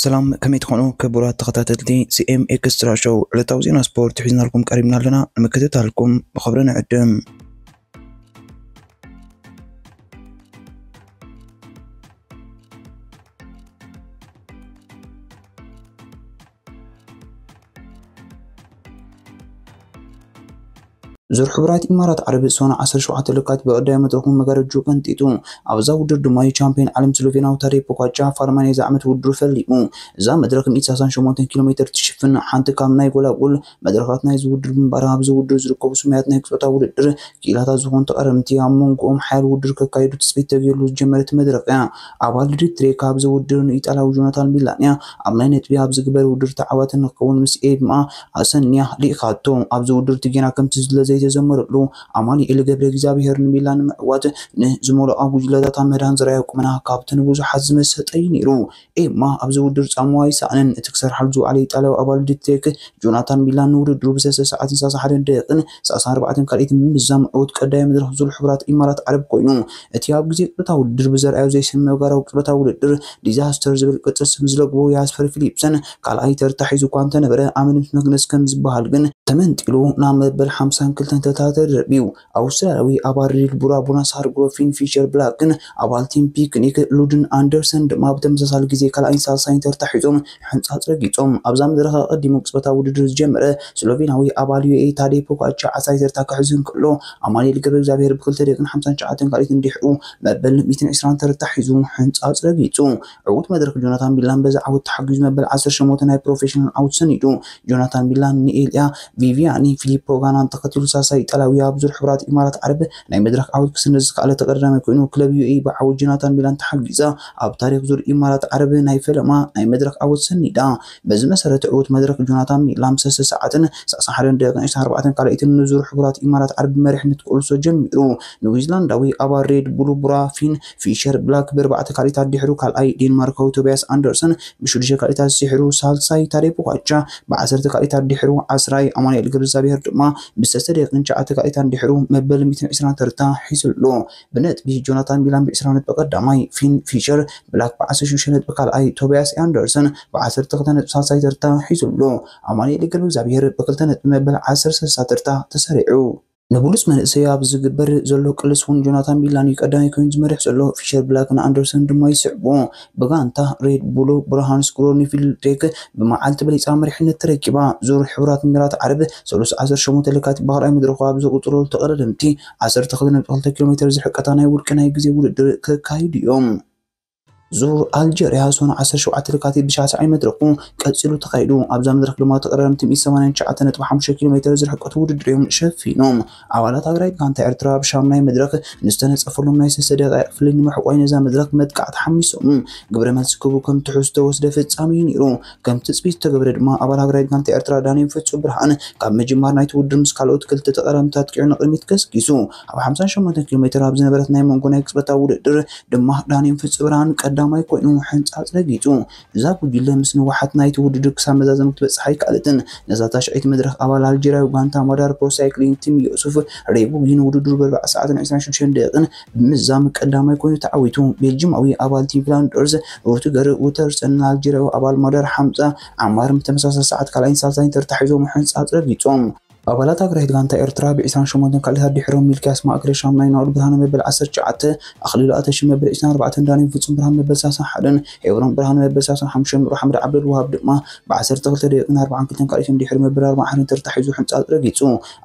ሰላም፣ ከመይ ትኾኑ ክቡራት ተኸታተልቲ ሲ ኤም ኤክስትራ ሾው? ዕለታዊ ዜና ስፖርት ሒዝናልኩም ቀሪብና ኣለና። ንምክትታልኩም ብኽብሪ ንዕድም። ዙር ሕቡራት ኢማራት ዓረብ ሶና ዓሰርተ ሸውዓተ ለካቲት ብቐዳማይ መድረኹ መጋረጅኡ ቀንጢጡ። ኣብዛ ውድድር ድማ ዩ ቻምፒዮን ዓለም ስሎቬንያዊ ታዴ ፖጋቻር ፋርማን ናይዚ ዓመት ውድድሩ ፈሊሙ። እዛ መድረኽ ሚእቲ ሰላሳን ሸሞንተን ኪሎ ሜትር ትሽፍን ሓንቲ ካብ ናይ ጎላጉል መድረኻት ናይዚ ውድድር ብምንባራ፣ ኣብዚ ውድድር ዝርከቡ ስሙያት ናይ ቅጽበታዊ ውድድር ክኢላታት ዝኾኑ ተቐረምቲ ኣብ መንጎኦም ሓያል ውድድር ከካይዱ ትጽቢት ተገይርሉ ዝጀመረት መድረኽ እያ። ኣባል ድሪት ትሬክ ኣብዚ ውድድር ንኢጣልያዊ ጆናታን ሚላንያ ኣብ ናይ ነጥቢ ኣብ ዝግበር ውድድር ተዓዋቲ ንክኸውን ምስ ኤማ ኣሰንያ ልኢኻቶ። ኣብዚ ውድድር እቲ ጌና ከምቲ ዝድለ ዘይተዘመረሉ ኣማኑኤል ገብረ እግዚኣብሔር ንሚላን ንምዕዋት ንዝመልኦ ጉጅለታት ኣብ ምህዳን ዘርኣዮ ቁመና ካብቲ ንብዙሓት ዝመሰጠ እዩ ነይሩ። ኤማ ኣብዚ ውድድር ጻምዋ ኣይሰኣነን። እቲ ክሰርሓሉ ዝወዓለ ኢጣልያዊ ኣባል ድሪት ትሬክ ጆናታን ሚላን ንውድድሩ ብሰለስተ ሰዓትን ሰላሳ ሓደን ደቂቕን ሰላሳን ኣርባዕተን ካልኢትን ብምምዛም ዕዉት ቀዳማይ መድረኽ ዙር ሕቡራት ኢማራት ዓረብ ኮይኑ። እቲ ኣብ ግዜ ቅጽበታዊ ውድድር ብዘርኣዮ ዘይስምዕጋራዊ ቅጽበታዊ ውድድር ዲዛስተር ዝብል ቅጽል ስም ዝለግቦ ያስፐር ፊሊፕሰን ካልኣይ ተርታ ሒዙ እኳ እንተነበረ፣ ኣመን ምስ መግነዝ ከም ዝበሃል ግን ተመንጢሉ ናብ መበል ሓምሳን ክልተን ተርታ ተደርብዩ። ኣውስትራልያዊ ኣባል ሬድ ቡል ቡራ ቡናሳር ግሮፊን ፊሸር ብላክን ኣባል ቲም ፒክኒክ ሉድን ኣንደርሰን ድማ ብተመሳሳሊ ግዜ ካልኣይን ሳልሳይን ተርታ ሒዞም ሕንጻጽ ረጊጾም። ኣብዛ መድረኽ ኣቐዲሙ ቅጽበታዊ ውድድር ዝጀመረ ስሎቬንያዊ ኣባል ዩ ኤ ታዴ ፖጋቻር ዓሳይ ተርታ ክሕዝ እንከሎ፣ ኣማኑኤል ገብረ እግዚኣብሔር ብክልተ ደቂቕን ሓምሳን ትሽዓተን ካልኢት እንድሕሩ መበል ሚእትን ዕስራን ተርታ ሒዙ ሕንጻጽ ረጊጹ። ዕዉት መድረኽ ጆናታን ሚላን በዚ ዓወት ተሓጊዙ መበል ዓሰርተ ሸሞንተ ናይ ፕሮፌሽናል ዓወት ሰኒዱ። ጆናታን ሚላን ንኤልያ ቪቪያኒ ፊሊፖ ጋናን ተኸቲሉ ሳልሳይ ኢጣልያዊ ኣብ ዙር ሕቡራት ኢማራት ዓረብ ናይ መድረኽ ዓወት ክስንድ ዝከኣለ ተቐዳዳማይ ኮይኑ፣ ክለብ ዩ ኤ ብዓወት ጆናታን ሚላን ተሓጊዛ ኣብ ታሪኽ ዙር ኢማራት ዓረብ ናይ ፈለማ ናይ መድረኽ ዓወት ሰኒዳ። በዚ መሰረት ዕዉት መድረኽ ጆናታን ሚላን ሰለስተ ሰዓትን ሰላሳን ሓደን ደቂቕን ዕስራን ኣርባዕተን ካልኢትን ንዙር ሕቡራት ኢማራት ዓረብ ብመሪሕነት ክእልሶ ጀሚሩ። ኒውዚላንዳዊ ኣባል ሬድ ቡል ቡራ ፊን ፊሸር ብላክ ብኣርባዕተ ካልኢታት ድሕሩ ካልኣይ፣ ዴንማርካዊ ቶቢያስ ኣንደርሰን ብሽዱሽተ ካልኢታት ዝስሕሩ ሳልሳይ፣ ታዴ ፖጋቻር ብዓሰርተ ካልኢታት ድሕሩ ዓስራይ፣ ኣማኑኤል ገብረእግዚኣብሔር ድማ ብሰለስተ ደቂቕን ትሽዓተ ካልኢታን ድሕሩ መበል ሚእትን ዕስራን ተርታ ሒዙ ኣሎ። ብነጥቢ ጆናታን ሚላን ብዕስራ ነጥቢ ቀዳማይ፣ ፊን ፊሸር ብላክ ብዓሰርተ ሽዱሽተ ነጥቢ ካልኣይ፣ ቶቢያስ ኣንደርሰን ብዓሰርተ ክልተ ነጥቢ ሳልሳይ ተርታ ሒዙ ኣሎ። ኣማኑኤል ገብረእግዚኣብሔር ብክልተ ነጥቢ መበል ዓሰርተ ሰለስተ ተርታ ተሰሪዑ። ንብሉጽ መንእሰይ ኣብ ዝግበር ዘሎ ቅልስ እውን ጆናታን ሚላን እዩ ቀዳማይ ኮይኑ ዝመርሕ ዘሎ። ፊሸር ብላክን ኣንደርሰን ድማ ይስዕቡ። ብጋንታ ሬድ ቡል ብራሃንስ ግሮኒፊልድ ትሬክ ብመዓልቲ በሊጻ መሪሕነት ተረኪባ። ዙር ሕቡራት ኢማራት ዓረብ ሰሉስ ዓሰርተ ሸሞንተ ለካቲት ብኻልኣይ መድረኹ ኣብ ዝቕጽለሉ ተቐዳደምቲ ዓሰርተ ክልተ ነጥቢ ክልተ ኪሎ ሜትር ዝርሕቀታ ናይ ውልቂ ናይ ግዜ ውድድር ክካይዱ እዮም። ዙር ኣልጀርያ ሶን ዓሰርተ ሸውዓተ ለካቲት ብሻስዓይ መድረኹ ቀጺሉ ተኻይዱ። ኣብዛ መድረኽ ድማ ተቐዳደምቲ ሚእቲ ሰማንያን ትሽዓተ ነጥቢ ሓሙሽተ ኪሎ ሜትር ዝርሕቀቱ ውድድር እዮም ሸፊኖም። ኣባላት ሃገራዊት ጋንታ ኤርትራ ኣብ ሻምናይ መድረኽ ንዝተነጸፈሎም ናይ ሰለስተ ደቂቕ ፍልልይ ንምሕቋይ ነዛ መድረኽ ብመጥቃዕቲ ሓሚሶም ግብረ መልሲ ክህቡ ከም ትሕዝቶ ዝተወስደ ፍጻመ እዩ ነይሩ። ከም ትጽቢት ዝተገብረ ድማ ኣባል ሃገራዊት ጋንታ ኤርትራ ዳንኤል ፍጹም ብርሃን ካብ ምጅማር ናይቲ ውድድር ምስ ካልኦት ክልተ ተቐዳደምቲ ኣጥቂዑ ንቕድሚት ገስጊሱ። ኣብ ሓምሳን ሸሞንተን ኪሎ ሜትር ኣብ ዝነበረት ናይ መንጎ ናይ ቅጽበታዊ ውድድር ድማ ዳንኤል ፍጹም ብርሃን ቀዳማይ ኮይኑ ሕንጻጽ ረጊጹ። እዛ ጉጅለ ምስ ንውሓት ናይቲ ውድድር ክሳብ መዛዘሚ ክትበጽሕ ኣይከኣለትን። ነዛ ታሽዐይቲ መድረኽ ኣባል ኣልጀርያዊ ጋንታ ማዳር ፕሮ ሳይክሊንግ ቲም ዮሱፍ ሬቡጊ ንውድድሩ ብኣርባዓ ሰዓትን ዕስራን ሽዱሽተን ደቂቕን ብምዛም ቀዳማይ ኮይኑ ተዓዊቱ። ቤልጂማዊ ኣባል ቲም ፍላንደርስ ሩትገር ኡተርሰን ንኣልጀርያዊ ኣባል ማዳር ሓምዛ ዓማርን ብተመሳሳሊ ሰዓት ካልኣይን ሳልሳይን ተርታ ሒዞም ሕንጻጽ ረጊጾም። ኣባላት ሃገራዊት ጋንታ ኤርትራ ብዕስራን ሸሞንተን ካልኢታት ድሒሮም ሚልክያስ ማእከለ ሻምናይ፣ ናኦድ ብርሃነ መበል ዓሰርተ ትሽዓተ፣ ኣኽሊሉ ኣተሺ መበል ዕስራን ኣርባዕተን፣ ዳንኤል ፍጹም ብርሃን መበል ሰላሳን ሓደን፣ ሄብሮን ብርሃን መበል ሰላሳን ሓሙሽተን፣ ኑር ኣሕመድ ዓብደልዋሃብ ድማ ብዓሰርተ ክልተ ደቂቕን ኣርባዓን ክልተን ካልኢትን ድሕሪ መበል ኣርባዓን ሓደን ተርታ ሒዙ ሕንጻጽ ረጊጹ።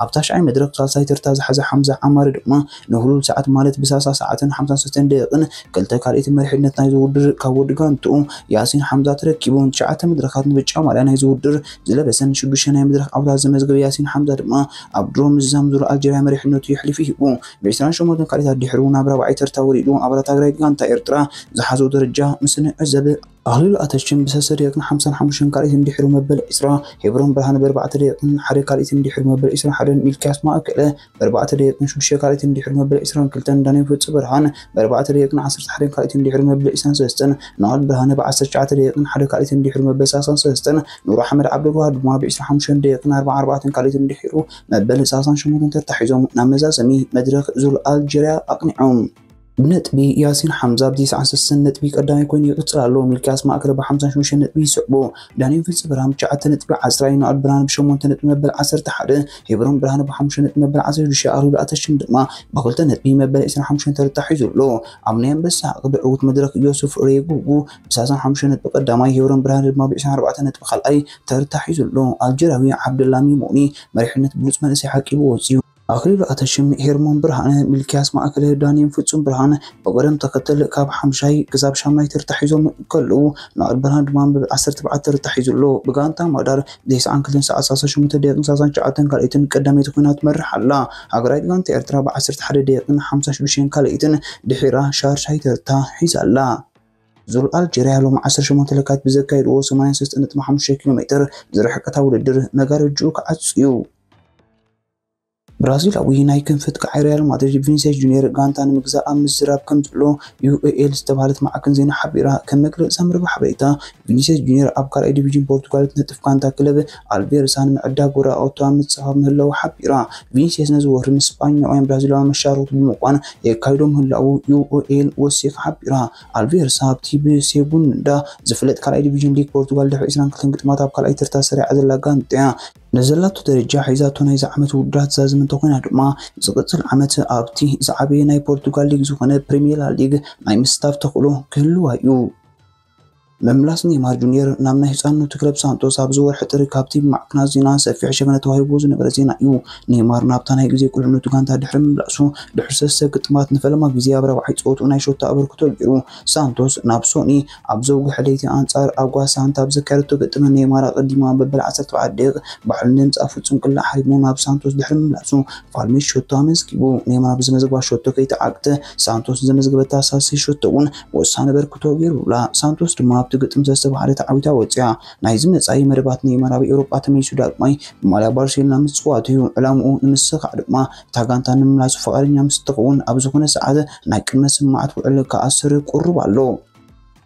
ኣብ ታሽዓይ መድረኽ ሳልሳይ ተርታ ዝሓዘ ሓምዛ ዓማሪ ድማ ንህሉል ሰዓት ማለት ብሰላሳ ሰዓትን ሓምሳን ሰለስተን ደቂቕን ክልተ ካልኢት መሪሕነት ናይዚ ውድድር ካብ ወዲ ጋንትኡ ያሲን ሓምዛ ተረኪቡ። ትሽዓተ መድረኻት ንብጫ ማልያ ናይዚ ውድድር ዝለበሰን ሽዱሽተ ናይ መድረኽ ዓወታት ዘመዝገበ ያሲን ሓምዛ ድማ ኣብ ድሮ ምዝዛም ዙር ኣልጀርያ መሪሕነቱ የሕሊፉ ሂቡ። ብዕስራን ሸሞንተን ካልኢታት ድሕሩ ናብ ራብዓይ ተርታ ወሪዱ ኣባላት ሃገራዊት ጋንታ ኤርትራ ዝሓዘው ደረጃ ምስ ንዕዘብ፣ ኣኽሊሉ ኣተሽም ብሰለስተ ደቂቕን ሓምሳን ሓሙሽተን ካልኢትን ድሕሩ መበል ዕስራ፣ ሄብሮን ብርሃነ ብኣርባዕተ ደቂቕን ሓደ ካልኢትን ድሕሩ መበል ዕስራን ሓደን፣ ሚልክያስ ማእከለ ብኣርባዕተ ደቂቕን ሽዱሽተ ካልኢትን ድሕሩ መበል ዕስራን ክልተን፣ ዳንኤል ፍጹም ብርሃን ብኣርባዕተ ደቂቕን ዓሰርተ ሓደን ካልኢትን ድሕሩ መበል ዕስራን ሰለስተን፣ ናኦድ ብርሃነ ብዓሰርተ ትሽዓተ ደቂቕን ሓደ ካልኢትን ድሕሩ መበል ሰላሳን ሰለስተን፣ ኑር ኣሕመድ ዓብደልዋሃብ ድማ ብዕስራን ሓሙሽተን ደቂቕን ኣርባዓን ኣርባዕተን ካልኢትን ድሕሩ መበል ሰላሳን ሸሞንተን ተርታ ሒዞም ናብ መዛዘሚ መድረኽ ዙር ኣልጀርያ ኣቕኒዖም። ብነጥቢ ያሲን ሓምዛ ብ ተስዓን ሰለስተን ነጥቢ ቀዳማይ ኮይኑ ይቕጽል ኣሎ። ሚልክያስ ማእከለ ብ ሓምሳን ሽዱሽተን ነጥቢ ይስዕቦ። ዳንኤል ፍጹም ብርሃን ብ ትሽዓተ ነጥቢ ዓስራ፣ ዩናኤል ብርሃን ብ ሸሞንተ ነጥቢ መበል ዓሰርተ ሓደ፣ ሄብሮን ብርሃን ብ ሓሙሽተ ነጥቢ መበል ዓሰርተ ሽዱሽተ፣ ኣኽሊሉ ኣተሽም ድማ ብ ክልተ ነጥቢ መበል ዕስራን ሓሙሽተን ተርታ ሒዙ ኣሎ። ኣብ ናይ ኣንበሳ ዓቕቢ ዕዉት መድረኽ ዮሱፍ ሬጉጉ ብ ሰላሳን ሓሙሽተን ነጥቢ ቀዳማይ፣ ሄብሮን ብርሃን ድማ ብ ዕስራን ኣርባዕተን ነጥቢ ካልኣይ ተርታ ሒዙ ኣሎ። ኣልጀርያዊ ዓብደላ ሚሞኒ መሪሕነት ብሉጽ መንእሰይ ሓቂቡ ወጺኡ። ኣኽሊሉ ኣተሽም፣ ሄርሞን ብርሃነ፣ ሚልክያስ ማእከለ፣ ዳንኤል ፍጹም ብርሃን ብቕደም ተኸተል ካብ ሓምሻይ ክሳብ ሻምናይ ተርታ ሒዞም ከለዉ፣ ዩናኤል ብርሃን ድማ ብ ዓሰርተ ኣርባዕተ ተርታ ሒዙ ኣሎ። ብጋንታ ማዳር ብ ተስዓን ክልተን ሰዓት ሰላሳ ሸሞንተ ደቂቕን ሰላሳን ትሽዓተን ካልኣይትን ቀዳመይቲ ኮይና ትመርሕ ኣላ። ሃገራዊት ጋንታ ኤርትራ ብ ዓሰርተ ሓደ ደቂቕን ሓምሳን ሽዱሽተን ካልኣይትን ድሒራ ሻድሻይ ተርታ ሒዛ ኣላ። ዙር ኣልጀርያ ሎም ዓሰርተ ሸሞንተ ለካቲት ብዘካየድዎ ሰማንያን ሰለስተን ነጥቢ ሓሙሽተ ኪሎ ሜትር ዝርሕቀታ ውድድር መጋረጅኡ ክዓጹ እዩ። ብራዚላዊ ናይ ክንፊ ኣጥቃዓይ ሪያል ማድሪድ ቪኒሲየስ ጁኒየር ጋንታ ንምግዛእ ኣብ ምዝራብ ከም ዘሎ ዩ ኤ ኤል ዝተባህለት ማዕከን ዜና ሓቢራ። ከም መግለጺ መርበብ ሓበሬታ፣ ቪኒሲየስ ጁኒየር ኣብ ካልኣይ ዲቪዥን ፖርቱጋል እትነጥፍ ጋንታ ክለብ ኣልቬርሳ ንምዕዳግ ወረቓቕቱ ኣብ ምጽፋፍ ምህላዉ ሓቢራ። ቪኒሲየስ ነዚ ወርሒ ምስ ስጳኛውያን ብራዚላውያን መሻርኽቱ ብምዃን የካይዶ ምህላዉ ዩ ኤ ኤል ወሲኻ ሓቢራ። ኣልቬርሳ ኣብቲ ብሴጉንዳ ዝፍለጥ ካልኣይ ዲቪዥን ሊግ ፖርቱጋል ድሕሪ ዕስራን ክልተን ግጥማት ኣብ ካልኣይ ተርታ ሰሪዓ ዘላ ጋንታ እያ። ንዘላቶ ደረጃ ሒዛቶ ናይዚ ዓመት ውድድራት ዛዝም እንተኾይና ድማ፣ ዝቕጽል ዓመት ኣብቲ ዝዓበየ ናይ ፖርቱጋል ሊግ ዝኾነ ፕሪሜራ ሊግ ናይ ምስታፍ ተኽእሎ ክህልዋ እዩ። ምምላስ ኔይማር ጁኒየር ናብ ናይ ህጻንነቱ ክለብ ሳንቶስ ኣብዚ ወርሒ ጥሪ ካብቲ ብማዕከናት ዜና ሰፊሕ ሸፈነ ተዋሂብዎ ዝነበረ ዜና እዩ። ኔይማር ናብታ ናይ ግዜ ቁልዕነቱ ጋንታ ድሕሪ ምምላሱ፣ ድሕሪ ሰለስተ ግጥማት ንፈለማ ግዜ ኣብ ራብዓይ ጸወትኡ ናይ ሸቶ ኣበርክቶ ገይሩ። ሳንቶስ ናብ ሶኒ ኣብ ዘውግሐ ለይቲ ኣንጻር ኣጓሳ ሳንታ ኣብ ዘካየደቶ ግጥም፣ ኔይማር ኣቐዲሙ ኣብ መበል ዓሰርተ ኣርባዕተ ደቂቕ ባዕሉ ንምጻእ ፍጹም ቅላዕ ሃሪሙ ናብ ሳንቶስ ድሕሪ ምምላሱ፣ ፋልሜሽ ሸቶ ኣመዝጊቡ። ኔይማር ብዝመዘግባ ሸቶ ከይተዓግተ፣ ሳንቶስ ዘመዝገበታ ሳልሰይቲ ሸቶ እውን ወሳኒ ኣበርክቶ ገይሩላ። ሳንቶስ ድማ ኣብቲ ግጥም ሰለስተ ብ ሓደ ተዓዊታ ወጽያ። ናይዚ መጻኢ መደባት ኔይማር ኣብ ኤውሮጳ ተመሊሱ ዳግማይ ብማልያ ባርሴሎና ምጽዋቱ እዩ። ዕላምኡ ንምስኻዕ ድማ እታ ጋንታ ንምምላሱ ፍቓደኛ ምስ እትኸውን፣ ኣብ ዝኾነ ሰዓት ናይ ቅድመ ስምምዓት ውዕል ክኣስር ቁሩብ ኣሎ።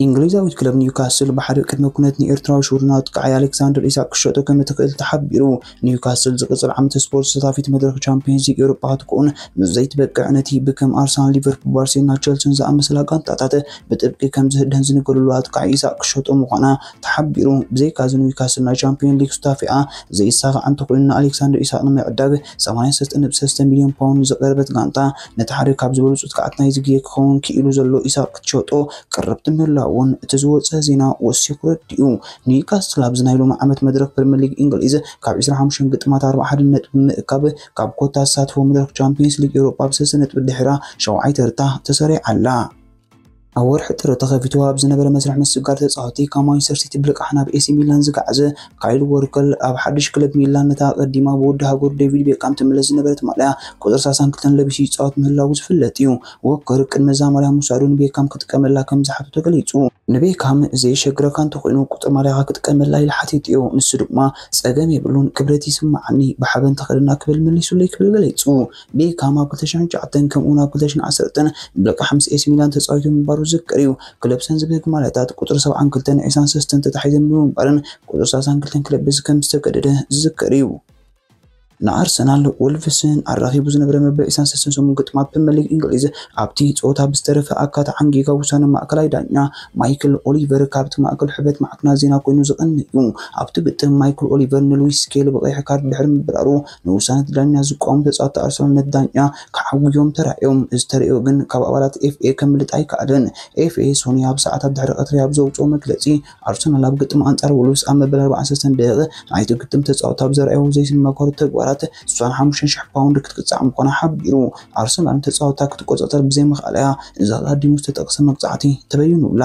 እንግሊዛዊት ክለብ ኒውካስል ብሓደ ቅድመ ኩነት ንኤርትራዊ ሽውድና ኣጥቃዓይ ኣሌክሳንደር ኢሳቅ ክሸጦ ከም እትኽእል ተሓቢሩ። ኒውካስል ዝቕጽል ዓመት ስፖርት ተሳታፊት መድረኽ ቻምፒየንስ ሊግ ኤውሮጳ ክትከውን ምስ ዘይትበቅዕ፣ ነቲ ብከም ኣርሰናል፣ ሊቨርፑል፣ ባርሴሎና፣ ቸልሲን ዝኣመሰላ ጋንታታት ብጥብቂ ከም ዝህደን ዝንገረሉ ኣጥቃዓይ ኢሳቅ ክሸጦ ምዃና ተሓቢሩ። ብዘይካዚ ኒውካስል ናይ ቻምፒየንስ ሊግ ሱታፌኣ ዘይሳኻዕ እንተኾይኑ፣ ንኣሌክሳንደር ኢሳቅ ንምዕዳግ ሰማንያን ሰለስተን ነጥቢ ሰለስተ ሚልዮን ፓውንድ ዝቐረበት ጋንታ፣ ነቲ ሓደ ካብ ዝበለጹ ትካዓት ናይዚ ግዜ ክኸውን ክኢሉ ዘሎ ኢሳቅ ክትሸጦ ቅርብቲ ምህላውን እቲ ዝወጸ ዜና ወሲኹ ረዲኡ። ኒውካስል ኣብዚ ናይ ሎሚ ዓመት መድረኽ ፕሪምየር ሊግ እንግሊዝ ካብ ዕስራን ሓሙሽተን ግጥማት ኣርብዓ ሓደ ነጥቢ ብምእካብ፣ ካብ ኮታ ዝሳተፎ መድረኽ ቻምፒየንስ ሊግ ኤውሮጳ ብሰለስተ ነጥቢ ድሒራ ሻውዓይ ተርታ ተሰሪዓ ኣላ። ኣብ ወርሒ ጥሪ ተኸፊቱ ኣብ ዝነበረ መስርሕ ምስግጋር ተጻወትቲ፣ ካብ ማንቸስተር ሲቲ ብልቃሕ ናብ ኤሲ ሚላን ዝገዓዘ ካይል ዎከር፣ ኣብ ሓድሽ ክለብ ሚላን ነታ ኣቐዲማ ብወዲ ሃገሩ ዴቪድ ቤካም ትምለስ ዝነበረት ማልያ ቁጽሪ ሰላሳን ክልተን ለቢሱ ይጻወት ምህላዉ ዝፍለጥ እዩ። ዎከር ቅድሚ እዛ ማልያ ምውሳዱ ንቤካም ክጥቀመላ ከም ዝሓቶ ተገሊጹ። ንቤካም ዘየሸግረካ እንተኾይኑ፣ ቁጽሪ ማልያኻ ክጥቀመላ ኢሉ ሓቲቱዮ። ንሱ ድማ፣ "ጸገም የብሉን፣ ክብረት ይስምዓኒ፣ ብሓበን ተኸደና" ክብል መሊሱለይ ክብል ገሊጹ። ቤካም ኣብ ክልተ ሽሕን ትሽዓተን ከምኡውን ኣብ ክልተ ሽሕን ዓሰርተን ብልቃሕ ምስ ኤሲ ሚላን ተጻዊቱ ምንባሩ ዝዝከር እዩ። ክለብ ሰንዝበርግ ማልያታት ቁጽሪ ሰብዓን ክልተን ዕስራን ሰለስተን ተታሒዘን ብምንባረን ቁጽሪ ሰላሳን ክልተን ክለብስ ከም ዝተገደደ ዝዝከር እዩ። ንኣርሰናል ወልቭስን ኣራኺቡ ዝነበረ መበል ዕስራን ሰለስተን ሰሙን ግጥማት ፕሪምየር ሊግ እንግሊዝ ኣብቲ ጸወታ ብዝተረፈ ኣካ ተዓንጊጋ ውሳነ ማእከላይ ዳኛ ማይክል ኦሊቨር ካብቲ ማእከል ሕብረት ማዕከናት ዜና ኮይኑ ዝቐንእ እዩ። ኣብቲ ግጥም ማይክል ኦሊቨር ንሉዊስ ስኬሊ ብቐይሕ ካርድ ድሕሪ ምብራሩ ንውሳነ እቲ ዳኛ ዝቃወሙ ተጻወትቲ ኣርሰናል ነቲ ዳኛ ክዓውዮም ተራእዮም። እዚ ተርእዮ ግን ካብ ኣባላት ኤፍ ኤ ከምልጥ ኣይከኣለን። ኤፍ ኤ ሶኒ ኣብ ሰዓታት ድሕሪ ቀትሪ ኣብ ዘውጽኦ መግለጺ ኣርሰናል ኣብ ግጥም ኣንጻር ወልቭስ ኣብ መበል ኣርባዓን ሰለስተን ደቂቕ ናይቲ ግጥም ተጻወትቲ ኣብ ዘርኣዮ ዘይስመከሩ ተግባራት ስሳን ሓሙሽተን ሽሕ ፓውንድ ክትቅጻዕ ምዃና ሓቢሩ። ኣርሰናል ንተጻወታ ክትቆጻጸር ብዘይምኽኣላ እያ እዚ ኣቐዲሙ ዝተጠቕሰ መቕጻዕቲ ተበይኑላ።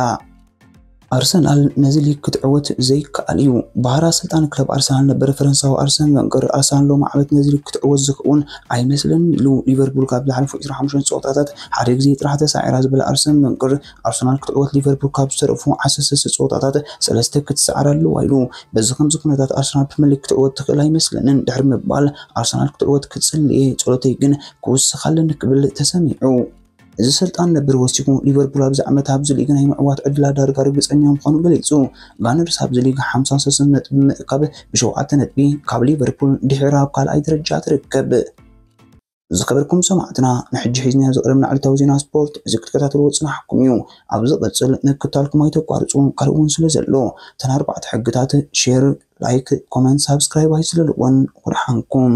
ኣርሰናል ነዚ ሊግ ክትዕወት ዘይከኣል እዩ። ባህራ ስልጣን ክለብ ኣርሰናል ነበር ፈረንሳዊ ኣርሰን ቨንገር፣ ኣርሰናል ሎሚ ዓመት ነዚ ሊግ ክትዕወት ዝኸውን ኣይመስለንን ኢሉ። ሊቨርፑል ካብ ዝሓለፉ ዕስራን ሓሙሽተን ጸወታታት ሓደ ግዜ ጥራሕ ተሳዒራ ዝበለ ኣርሰን ቨንገር፣ ኣርሰናል ክትዕወት ሊቨርፑል ካብ ዝተረፉ ዓሰርተ ሰለስተ ጸወታታት ሰለስተ ክትሰዓር ኣለዋ ኢሉ። በዚ ከምዚ ኩነታት ኣርሰናል ፕሪምየር ሊግ ክትዕወት ትኽእል ኣይመስለንን ድሕሪ ምባል፣ ኣርሰናል ክትዕወት ክጽሊ እየ፣ ጸሎተይ ግን ክውስኽ ኣለኒ ክብል ተሰሚዑ። እዚ ስልጣን ነበር ወሲኹ፣ ሊቨርፑል ኣብዚ ዓመት ኣብዚ ሊግ ናይ ምዕዋት ዕድላ ዳርጋ ርግጸኛ ምዃኑ ገሊጹ። ጋነርስ ኣብዚ ሊግ ሓምሳን ሰለስተን ነጥቢ ብምእካብ ብሸውዓተ ነጥቢ ካብ ሊቨርፑል ድሒራ ኣብ ካልኣይ ደረጃ ትርከብ። ዝኸበርኩም ሰማዕትና፣ ንሕጂ ሒዝናዮ ዝቐረብና ዕለታዊ ዜና ስፖርት እዚ ክትከታተልዎ ጽናሕኩም እዩ። ኣብ ዝቕጽል ምክታልኩም ኣይተቋርጹ፣ ካልእ እውን ስለ ዘሎ እተን ኣርባዕተ ሕግታት ሼር፣ ላይክ፣ ኮመንት፣ ሳብስክራይብ ኣይስለልዎን። ወድሓንኩም።